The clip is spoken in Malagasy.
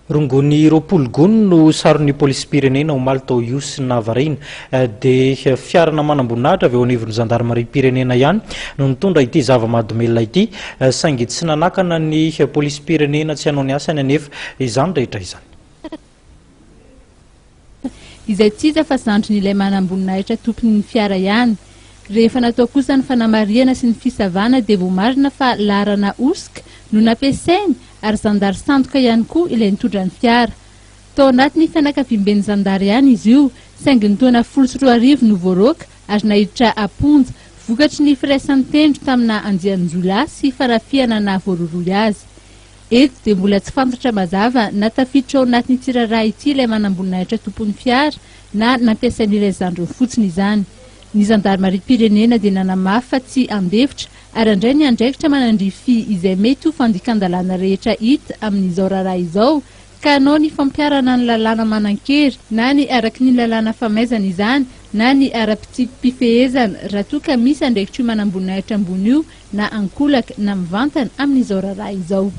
Rongony 20 gony no saron'ny polisim-pirenena omaly tao Ihosy Navarina. Dia fiarana manamboninahitra avy eo anivon'ny zandarimariam-pirenena ihany no nitondra ity zava-mahadomelina ity, saingy tsy nanakana ny polisim-pirenena tsy hanao ny asany anefa izany rehetra izany. Izay tsy iza fa zandrin'ilay manamboninahitra tompon'ny fiara ihany. Rehefa natao kosa ny fanamarihana sy ny fisavana dia voamarina fa laharana hosoka no nampiasainy ary zandary sandoka ihany koa ilay nitondra ny fiara. Tao anatin'ny fianakaviamben'ny zandary ihany izy io, saingy ny taona 2010 no voaroaka ary naiditra am-ponja, vokatry ny firaisan'ny tendro tamina andian-jiolahy sy fanafihana nahavoarohirohy azy. Eto dia mbola tsy fantatra mazava na tafiditra ao anatin'ity raharaha ity ilay manamboninahitra tompon'ny fiara na nampiasain'ilay zandriny fotsiny izany. Ny zandarimariam-pirenena dia nanamafy fa tsy handefitra ary handray ny andraikitra manandrify izay mety ho fandikan-dalàna rehetra hita amin'izao raharaha izao ka hanao ny fampiharana ny lalàna manan-kery na ny araky ny lalàna famaizana izany na ny ara-pitsipi-pifehezana raha toa ka misy andraikitr'io manamboninahitra ambony io na ankolaka na mivantana amin'izao raharaha izao.